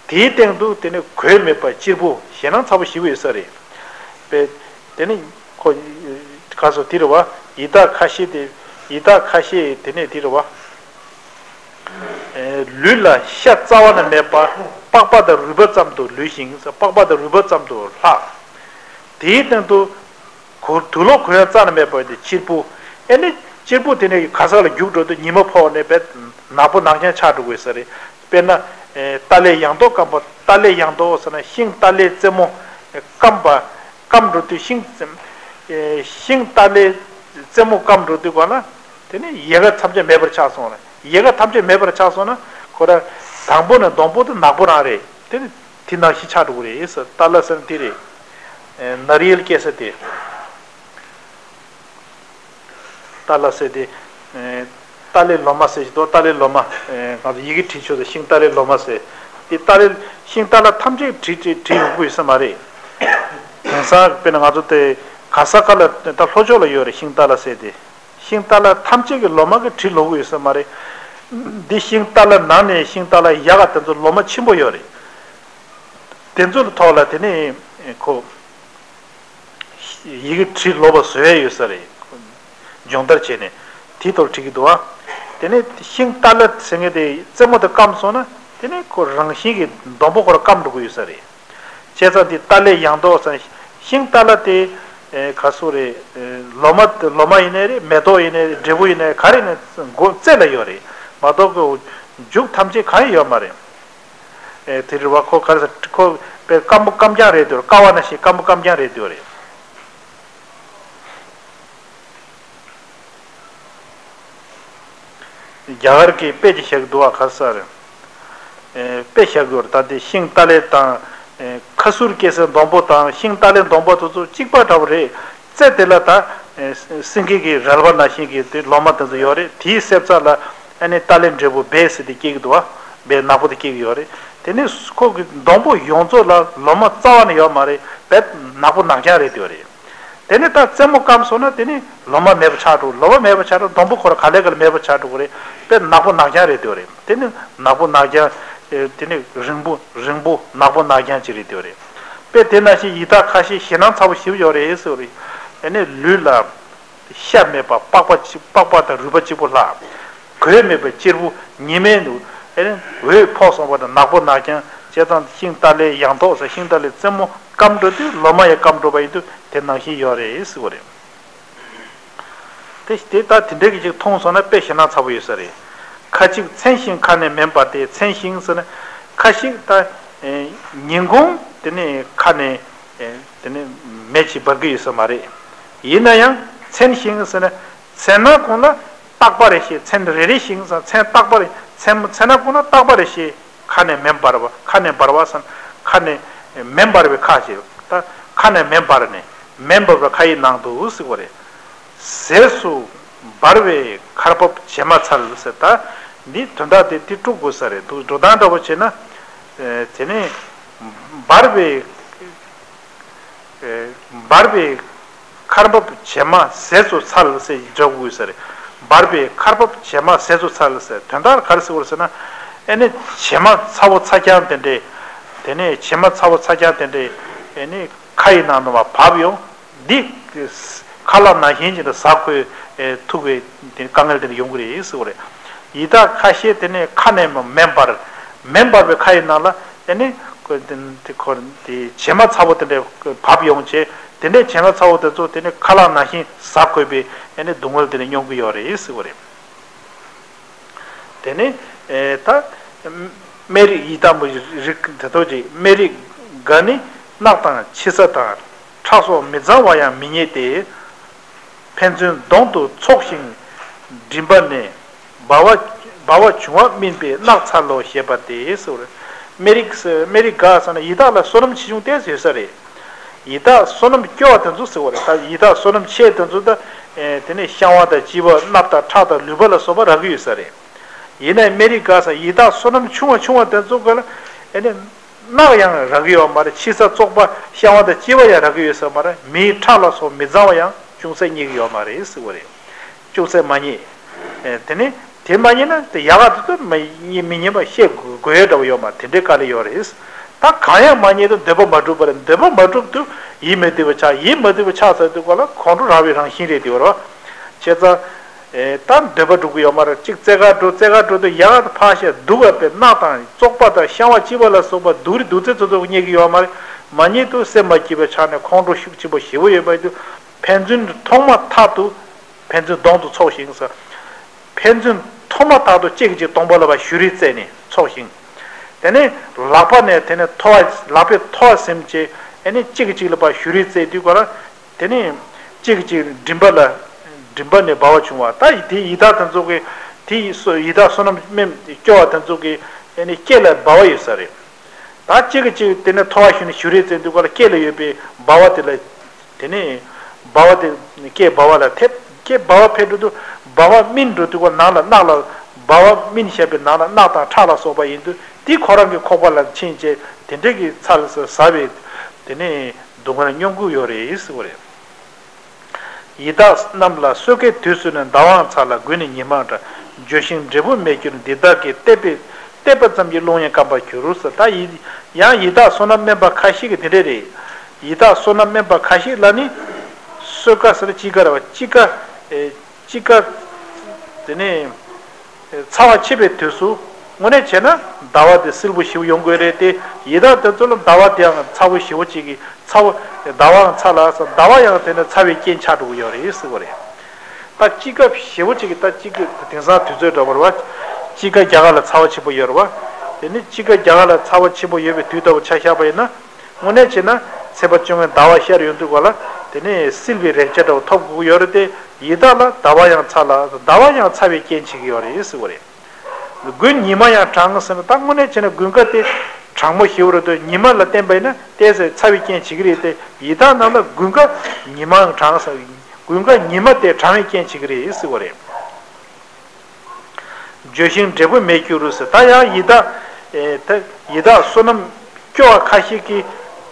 དེའི་སྟེང་དུ་དེ་ནི་གོས་མེད་པ་གཅེར་བུ་ཞེད་སྣང་ཚ་པོ་ཞེ་པོ་ཡོད་ས་རེད། པས་དེ་ནི་ཁོ་ག་སོ་དེ་རེད་བ། ཡི་དྭགས་ཁ་ཤས་དེ་ཡི་དྭགས་ཁ་ཤས་དེ་ནི་དེ་རེད་བ། ལུས་ལ་ཤ་རྩ་བ་ནས་མེད་པ་པགས་པ་དང་རུས་པ་ཙམ་དུ་ལུས་ཤིང་། པགས་པ་དང་རུས་པ་ཙམ་དུ་ལྷག་དེའི་སྟེང་དུ་གོ་དུག་ལོག་གོན་ཡ་རྩ་ནས་མེད་པ་དེ་གཅེར་བུ། ཨེ་ནི་གཅེར་བུ་དེ་ནས་ག་ས་ལ་རྒྱུག་འགྲོ་དུས་ཉི་མ་ཕོག་ནས་པས་ནག་པོ་ནག་རྐྱང་ཆགས་འགྲོ་དགོས་ས་རེད། དཔེར་ན། རྟ་ལས་ཡང་ལྡོག་སྐམ་པ། རྟ་ལས་ཡང་ལྡོག་ཟེར་ན་ཤིང་རྟ་ལས་རྩེ་མོ་སྐམ་པ། སྐམ་འགྲོ་དུས་ཤིང་། ཤིང་རྟ་ལས་རྩེ་མོ་སྐམ་འགྲོ་དུས་ག་ལ། དེ་ནི་ཡལ་ག་ཐམས་ཅད་མེད་པར་ཆགས་སོང་ལ། ཡལ་ག་ཐམས་ཅད་མེད་པར་ཆགས་སོང་ན་ཁོ་ར་དང་པོ་ནས་སྡོང་པོ་དེ་ནག་པོ་རང་རེད། དེ་ནི་དེ་ནང་བཞིན་ཆགས་འགྲོ་གི་རེད་ཟེར། རྟ་ལ་ཟེར་ན་དེ་རེད། ནཱ་རི་ཡལ་སྐྱེ་ས་དེ། རྟ་ལ་ཟེར་དེ། རྟ་ལས་ལོ་མ་ཟེར་ཞིག་འདུག་རྟ་ལས་ལོ་མ། ང་ཚོ་ཡི་གེ་བྲིས་ཆོག་ས་ཤིང་རྟ་ལས་ལོ་མ་ཟེར། དེ་རྟ་ལས་ཤིང་རྟ་ལ་ཐམས་ཅད་བྲིས་བྲིས་བྲིས་ཡོང་གི་ཡོད་ས་མ་རེད། དེང་སང་དཔེར་ན་ང་ཚོ་དེ་ག་ས་ག་ལ་ད་ལྷོ་ཕྱོགས་ལ་ཡོད་རེད། ཤིང་རྟ་ལ་ཟེར་དེ། ཤིང་རྟ་ལ་ཐམས་ཅད་ཀྱི་ལོ་མ་གི་བྲིས་ལོག་གི་ཡོད་ས་མ་རེད། འདི་ཤིང་རྟ་ལ་ནང་ནས་ཤིང་རྟ་ལ་ཡག་ག་དེ་ཚོ་ལོ་མ་ཆེན་པོ་ཡོད་རེད། དེ་ཚོ་ལ་ཐོག་ལ་དེ་ནས་ཁོ། ཡི་གེ་བྲིས་ལོག་པ་བཟོ་ཡས་ཡོད་ས་རེད། སྦྱོང་བརྡར་བྱས་ནས་དེའི་ཐོག་བྲིས་ཀྱི་འདུག་ཨ། དེ་ནས་ཤིང་རྟ་ལ་ཟེར་མཁན་དེ་རྩེ་མོ་དེ་སྐམ་སོང་ན་དེ་ནས་ཁོ་རང་བཞིན་གྱིས་སྡོང་པོ་ཁོ་ར་སྐམ་འགྲོ་གི་ཡོད་ས་རེད། བྱས་ཙང་དེ་རྟ་ལས་ཡང་ལྡོག་ཟེར་ཤིང་རྟ་ལ་དེ་ག་སུ་རེད། ལོ་མ་ལོ་མ་ཡིན་ནའི་རེད། མེ་ཏོག་ཡིན་ནའི་རེད། འབྲས་བུ་ཡིན་ནའི་ག་རེ་ཡིན་ནའི་མགོ་རྩེ་ལ་ཡོད་རེད་མ་གཏོགས་ཁོ་མཇུག་ཐམས་ཅད་གང་ཡང་ཡོད་མ་རེད། ཨེ་དེ་རེད་བ། ཁོ་ག་རེ་ཟེར། ཁོ་དཔེ་སྐམ་པོ་སྐམ་རྐྱང་རེད་འདུག་ཀ་བ་ནང་བཞིན་སྐམ་པོ་སྐམ་རྐྱང་རེད་འདུག་རེད། རྒྱ་གར་གྱི་དཔེ་ཅིག་བཞག་གི་འདུག་བ། ག་རེ་ཟེར། ཨེ་དཔེ་བཞག་གི་ཡོད་རེད། ད་དེ་ཤིང་རྟ་ལས་དང་། ཨེ་ཁ་སུར་སྐྱེ་སའི་སྡོང་པོ་དང་ཤིང་རྟ་ལས་སྡོང་པོ་དེ་ཚོ་གཅིག་པ་འདྲ་བོ་རེད། རྩེ་དེ་ལ་ད། ཨེ་སེང་གེ་གི་རལ་པ་ནང་བཞིན་གྱི་དེ་ལོ་མ་དེ་ཚོ་ཡོད་རེད། དེའི་གསེབ་ཚག་ལ་ཨ་ནི་རྟ་ལས་འབྲས་བུ་སྦས་ཟེར་དེ་སྐྱེ་གི་འདུག་བ། སྦས་ནག་པོ་དེ་སྐྱེ་གི་ཡོད་རེད། དེ་ནི་ཁོ་གི་སྡོང་པོ་ཡོངས་རྫོགས་ལ་ལོ་མ་རྩ་བ་ནས་ཡོད་མ་རེད། སྦས་ནག་པོ་ནག་རྐྱང་རེད་འདུག་རེད། དེ་ནི་ད་རྩེ་མོ་སྐམ་སོང་ན་དེ་ནི་ལོ་མ་མེད་པ་ཆགས་འགྲོ། ལོ་མ་མེད་པ་ཆགས་འགྲོ། སྡོང་པོ་ཁོ་ར་ག་ལེ་ག་ལེ་མེད་པ་ཆགས་འགྲོ་གི་རེད། སྦས་ནག་པོ་ནག་རྐྱང་རེད་འདུག་རེད། དེ་ནི་ནག་པོ་ནག་རྐྱང་། ཨེ་དེ་ནི་རིང་པོ་རིང་པོ་ནག་པོ་ནག་རྐྱང་ཅིག་རེད་འདུག་རེད། དཔེ་དེ་ནང་བཞིན་ཡི་དྭགས་ཁ་ཤས་ཞེད་སྣང་ཚ་པོ་ཞེ་པོ་ཡོད་རེད་ཟེར་བ་རེད། ཨ་ནི་ལུས་ལ་ཤ་མེད་པ་པགས་པ་གཅིག་པགས་པ་དང་རུས་པ་གཅིག་པོ་ལྷག་གོས་མེད་པའི་གཅེར་བུ། ཉི་མའི་འོད་ཕོག་སོང་བ་དང་ནག་པོ་ནག་རྐྱང་། བྱས་ཙང་ཤིང་རྟ་ལས་ཡང་ལྡོག་ཟེར། ཤིང་རྟ་ལས་རྩེ་མོ་སྐམ་འགྲོ་དུས་ལོ་མ་ཡང་སྐམ་འགྲོ་བ་ཡིན་དུས་དེ་ནང་བཞིན་ཡོད་རེད་ཟེར་བ་རེད། དེ་དེ་ལྟར་དེ་འདྲའི་གི་ཅིག་མཐོང་སོང་ན་དཔེ་ཞེད་སྣང་ཚ་པོ་ཡོད་ས་རེད། ཁ་ཅིག་ཚན་ཞིང་ཁ་ནས་མེ་འབར་ཏེ། ཚན་ཞིང་ཟེར་ན་ཁ་ཞིག་ད་ཉིན་གུང་དེ་ནས་ཁ་ནས་དེ་ནས་མེ་ཅིག་འབར་གི་ཡོད་ས་མ་རེད། ཡིན་ན་ཡང་ཚན་ཞིང་ཟེར་ན་ཚན་སྣ་ཁོང་ལ་བཏགས་པ་རེ་བྱས། ཚན་རེ་རེ་ཞིང་ཟེར་ཚན་བཏགས་པ་རེ། ཚན་ཚན་སྣ་ཁོང་ལ་བཏགས་པ་རེ་བྱས། ཁ་ནས་མེ་འབར་བ། ཁ་ནས་འབར་བ་ཟེར་ན་ཁ་ནས་མེ་འབར་བའི་ཁ་ཞིག་ད་ཁ་ནས་མེ་འབར་ནས་མེ་འབར་བའི་ཁ་ཡི་ནང་དུ་ཟེར་བ་རེད། ཟས་སུ་འབར་བའི་ཁར་བབས་བྱེ་མ་འཚལ་ཟེར། ད་འདི་དོན་དག་དེ་དེ་དཀྲུག་དགོས་ས་རེད་འདུག་འགྲོ་སྟངས་འདྲ་པོ་བྱས་ན། དེ་ནས་འབར་བའི་འབར་བའི་ཁར་བབས་བྱེ་མ་ཟས་སུ་འཚལ་ཟེར་འདྲ་པོ་དགོས་ས་རེད། འབར་བའི་ཁར་བབས་བྱེ་མ་ཟས་སུ་འཚལ་ཟེར། དོན་དག་ག་རེ་ཟེར་བ་རེད་ཟེར་ན། ཨེ་ནི་བྱེ་མ་ཚ་བོ་ཚ་རྐྱང་དེ་འདྲས། དེ་ནས་བྱེ་མ་ཚ་བོ་ཚ་རྐྱང་དེ་འདྲས། ཨེ་ནི་ཁ་ཡི་ནང་དུ་མར་བབས་ཡོང་། འདི་ཁ་ལག་ནང་བཞིན་ཅིག་ལ་ཟ་དགོས་ཐུག་པའི་དཀའ་ངལ་དེ་འདྲ་ཡོང་གི་རེད་ཟེར་བ་རེད། ཡི་དྭགས་ཁ་ཤས་དེ་ནས་ཁ་ནས་མེ་འབར། མེ་འབར་བའི་ཁ་ཡི་ནང་ལ་ཨེ་ནི་ཁོ་དེ་དེ་ཁོ་དེ་བྱེ་མ་ཚ་བོ་དེ་འདྲས་བབས་ཡོང་བྱས། དེ་འདྲའི་བྱེ་མ་ཚ་བོ་དེ་ཚོ་དེ་ནི་ཁ་ལག་ནང་བཞིན་ཟ་དགོས་པའི་ཨེ་ནི་སྡུག་བསྔལ་དེ་ནི་མྱོང་གི་ཡོད་རེད་ཟེར་བ་རེད། དེ་ནི་ཨེ་ད་སྨད་རིགས་ཡི་དྭགས་མོ་རིགས་དེ་ཚོ་ཅིག་སྨད་རིགས་འགའ་ནི་རྣག་དང་ཕྱི་ས་དང་ཁྲག་སོགས་མི་གཙང་བ་ཡང་མི་རྙེད་དེ། ཕན་ཚུན་གདོང་དུ་ཚོགས་ཤིང་མགྲིན་པ་ནས། འབར་བ་འབར་བ་འབྱུང་བ་སྨིན་པས་རྣག་འཚལ་ལོ་ཞེས་པ་སྟེ་ཟེར་བ་རེད། སྨད་རིགས་སྨད་རིགས་འགའ་ཟེར་ན་ཡི་དྭགས་ལ་བསོད་ནམས་ཆེ་ཆུང་ཏོག་ཙམ་ཡོད་ས་རེད། ཡི་དྭགས་བསོད་ནམས་སྐྱོ་བ་དེ་ཚོ་ཟེར་བ་རེད། ད་ཡི་དྭགས་བསོད་ནམས་ཆེ་དེ་ཚོ་ད་ཨེ་དེ་ནས་བཤང་བ་དང་གཅི་བ་སྣབས་དང་ཁྲག་དང་ལུད་པ་ལ་སོགས་པ་རག་གི་ཡོད་ས་རེད། ཡིན་ནའི་སྨད་རིགས་འགའ་ཟེར་ཡི་དྭགས་བསོད་ནམས་ཆུང་བ་ཆུང་བ་དེ་ཚོ་ག་ལ་ཨེ་ནས་རྣག་ཡང་རག་གི་ཡོད་མ་རེད། ཕྱི་ས་བཙོག་པ་བཤང་བ་དང་གཅི་བ་ཡང་རག་གི་ཡོད་ས་མ་རེད། མིའི་ཁྲག་ལ་སོགས་མི་གཙང་བ་ཡང་ཅུང་ཟད་རྙེད་ཀྱི་ཡོད་མ་རེད་ཟེར་བ་རེད། ཅུང་ཟད་མ་རྙེད། ཨེ་དེ་ནས་དེ་མ་རྙེད་ན་དེ་ཡག་ག་དེ་ཚོ་མ་རྙེད་མི་རྙེད་པ་བཤད་དགོས་ཡ་འདྲ་བོ་ཡོད་མ་དེ་འདྲའི་དཀའ་ལས་ཡོད་རེད། ད་གང་ཡང་མ་རྙེད་དུས་འདོད་པ་མ་གྲུབ་པ་རེད། འདོད་པ་མ་གྲུབ་དུས་ཡིད་མི་བདེ་བ་ཆགས། ཡིད་མི་བདེ་བ་ཆགས་ཚར་དུས་ག་ལ་ཁོང་ཁྲོ་རག་པའི་རང་བཞིན་རེད་དེ་བར་བ། བྱས་ཙང་། ཨེ་ད་འདོད་པ་འགྲུབ་ཀྱི་ཡོད་མ་རེད། གཅིག་རྩེད་གར་འགྲོ་རྩེད་གར་འགྲོ་དུས་ཡག་ག་ཕར་བཤད་སྡུག་ག་པའི་རྣག་དང་བཙོག་པ་དང་བཤང་བ་གཅི་བ་ལ་སོགས་པ་སྡུག་རི་སྡུག་ཚད་ཚོ་ཚོ་རྙེད་ཀྱི་ཡོད་མ་རེད། མ་རྙེད་དུས་སེམས་མ་སྐྱིད་པ་ཆགས་ནས་ཁོང་ཁྲོ་ཤུགས་ཆེན་པོ་ཞེ་པོ་ཡོད་པ་ཡིན་དུས་ཕན་ཚུན་ཐོག་མ་ཐག་ཏུ་ཕན་ཚུན་གདོང་དུ་ཚོགས་ཤིང་ཟེར། ཕན་ཚུན་ཐོག་མ་ཐག་ཏུ་གཅིག་གིས་གཅིག་གདོང་པ་ལ་ཕར་གཞུ་རིས་རྩེས་ནས་ཚོགས་ཤིང་། དེ་ནས་ལག་པ་ནས་དེ་ནས་ཐོ་བ་ལག་པས་ཐོ་བ་ཟིན་བྱས་ཨེ་ནས་གཅིག་གིས་གཅིག་ལ་ཕར་གཞུ་རིས་རྩེས་དུས་ག་ལ། དེ་ནས་གཅིག་གིས་གཅིག་མགྲིན་པ་ལ་མགྲིན་པ་ནས་འབར་བ་བྱུང་བ། ད་དེ་ཡི་དྭགས་དེ་ཚོ་གི་དེ་ཡི་སོ་ཡི་དྭགས་བསོད་ནམས་དམན་སྐྱོ་བ་དེ་ཚོ་གི་ཨེ་ནས་སྐེ་ལ་འབར་བ་ཡོད་ས་རེད། ད་གཅིག་གིས་གཅིག་དེ་ནས་ཐོ་བ་གཞུས་ནས་གཞུ་རིས་རྩེས་དུས་ག་ལ་སྐེ་ལ་ཡོད་པའི་འབར་བ་དེ་ལ། དེ་ནས་འབར་བ་དེ་སྐེ་འབར་བ་ལ་ཐེབས། སྐེ་འབར་བ་ཕེབས་འགྲོ་དུས་འབར་བ་སྨིན་འགྲོ་དུས་ག་ནང་ལ་རྣག་ལ་འབར་བ་སྨིན་བཞག་པའི་ནང་ལ་རྣག་དང་ཁྲག་ལ་སོགས་པ་ཡིན་དུས་དེ་ཁོ་རང་གི་ཁོག་པ་ལ་ཕྱིན་བྱས་དེ་འདྲས་ཀྱི་ཚ་ལ་ཟ་བའི་དེ་ནས་སྡུག་བསྔལ་མྱོང་གི་ཡོད་རེད་ཟེར་བ་རེད། ཡི་དྭགས་རྣམས་ལ་སོས་ཀའི་དུས་སུ་ནི་ཟླ་བའང་ཚ་ལ་དགུན་ནི་ཉི་མའང་ཁྲ། འགྱོད་བཞིན་འབྲས་བུ་མེད་འགྱུར་འདི་དག་གིས། བལྟས་པས་བལྟས་པ་ཙམ་གྱིས་རླུང་ཡང་སྐམ་པར་འགྱུར་ཟེར། ད་ཡི་ཡང་ཡི་དྭགས་བསོད་ནམས་དམན་པ་ཁ་ཤས་ཀྱིས་དེ་འདྲས་རེད། ཡི་དྭགས་བསོད་ནམས་དམན་པ་ཁ་ཤས་ལ་ནི། སོས་ཀ་ཟེར་དཔྱིད་ཀ་རེད་བ། དཔྱིད་ཀ་ཨེ་དཔྱིད་ཀ་དེ་ནས་ཚ་བ་ཆེ་བའི་དུས་སུ་དངོས་གནས་བྱས་ན་ཟླ་བ་དེ་བསིལ་པོ་ཞེ་པོ་ཡོང་དགོས་རེད་དེ། ཡི་དྭགས་དེ་ཚོ་ལ་ཟླ་བ་དེའང་ཚ་བོ་ཞེ་པོ་ཅིག་གི་ཚ་བོ། ཟླ་བའང་ཚ་ལ་ཟླ་བ་ཡང་དེ་ནས་ཚ་བའི་རྐྱེན་ཆགས་འགྲོ་གི་ཡོད་རེད་ཟེར་བ་རེད། ད་དཔྱིད་ཀ་ཞེ་པོ་ཅིག་གི་ད་དཔྱིད་ཀ་དེང་སང་དུས་ཚོད་འདྲ་བོ་རེད་བ། དཔྱིད་ཀ་རྒྱ་གར་ལ་ཚ་བ་ཆེན་པོ་ཡོད་རེད་བ། དེ་ནི་དཔྱིད་ཀ་རྒྱ་གར་ལ་ཚ་བ་ཆེན་པོ་ཡོད་པའི་དུས་ལྟ་བུ་ཆ་བཞག་པ་ཡིན་ན། དངོས་གནས་བྱས་ན་ཚེས་པ་བཅོ་ལྔའི་ཟླ་བ་ཤར་ཡོང་དུས་ག་ལ་དེ་ནས་བསིལ་བའི་རེག་བྱ་འདྲ་བོ་ཐོབ་དགོས་ཀྱི་ཡོད་རེད་དེ། ཡི་དྭགས་ལ་ཟླ་བ་ཡང་ཚ་ལ་ཟླ་བ་ཡང་ཚ་བའི་རྐྱེན་བྱེད་ཀྱི་ཡོད་རེད་ཟེར་བ་རེད། དགུན་ཉི་མ་ཡང་གྲང་ཟེར་ན་ད་དངོས་གནས་བྱས་ན་དགུན་ཁ་དེ་གྲང་མོ་ཞེ་པོ་རེད་དོ། ཉི་མ་ལ་བརྟེན་པ་ཡིན་ན་ཏོག་ཙམ་ཚ་བའི་རྐྱེན་བྱེད་ཀྱི་རེད་དེ། ཡི་དྭགས་རྣམས་ལ་དགུན་ཁ་ཉི་མའང་གྲང་ཟེར། དགུན་ཁ་ཉི་མ་དེ་གྲང་བའི་རྐྱེན་བྱེད་ཀྱི་རེད་ཟེར་བ་རེད། འགྱོད་བཞིན་འབྲས་བུ་མེད་འགྱུར་ཟེར། ད་ཡང་ཡི་དྭགས་ཨེ་ད་ཡི་དྭགས་བསོད་ནམས་སྐྱོ་བ་ཁ་ཤས་ཀྱིས་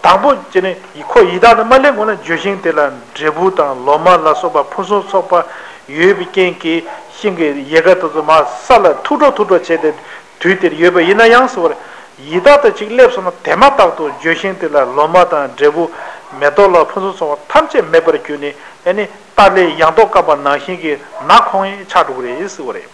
དང་པོ་བྱས་ནས་ཁོ་ཡི་དྭགས་དེ་མ་སླེབས་སྔོན་ལ་འགྱོད་བཞིན་དེ་ལ་འབྲས་བུ་དང་ལོ་མ་ལ་སོགས་པ་ཕུན་སུམ་ཚོགས་པ་ཡོད་པའི་རྐྱེན་གྱིས་ཤིང་གི་ཡལ་ག་དེ་ཚོ་མར་ས་ལ་འཐུག་འགྲོ་འཐུག་འགྲོ་བྱས་ཏེ་དུས་དེར་ཡོད་པ་ཡིན་ན་ཡང་ཟེར་བ་རེད། ཡི་དྭགས་དེ་གཅིག་སླེབས་སོང་ན་དེ་མ་ཐག་ཏུ་འགྱོད་བཞིན་དེ་ལ་ལོ་མ་དང་འབྲས་བུ་མེ་ཏོག་ལ་ཕུན་སུམ་ཚོགས་པ་ཐམས་ཅད་མེད་པར་གྱུར་ནས་ཨེ་ནི་སྟག་ལའི་ཡང་ཏོག་སྐམ་པ་ནང་བཞིན་གྱི་ནག་ཁོང་ཡིན་ཆགས་འགྲོ་གི་རེད་ཟེར་བ་རེད།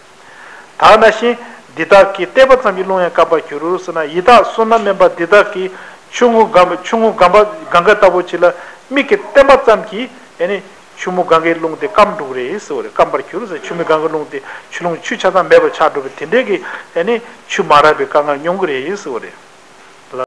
ད་ནང་བཞིན་འདི་དག་གིས། བལྟས་པ་ཙམ་གྱིས་རླུང་ཡང་སྐམ་པར་འགྱུར་ཟེར་ན། ཡི་དྭགས་བསོད་ནམས་དམན་པ་འདི་དག་གིས་ཆུ་བོ་གངྒཱ་ཆུ་བོ་གངྒཱ་གངྒཱ་ལྟ་བུ་ཅིག་ལ་མིག་གིས་བསྟན་པ་ཙམ་གྱིས་ཨེ་ནི་ཆུ་བོ་གངྒཱའི་རླུང་དེ་སྐམ་འགྲོ་གི་རེད་ཟེར་བ་རེད། སྐམ་པར་འགྱུར་ཟེར། ཆུ་བོ་གངྒཱའི་རླུང་དེ་ཆུ་རླུང་ཆུ་ཆ་ཚང་མེད་པར་ཆགས་འགྲོ་བའི་དེ་འདྲའི་གི་ཨེ་ནི་ཆུ་མ་རག་པའི་དཀའ་ངལ་མྱོང་གི་རེད་ཟེར་བ་རེད།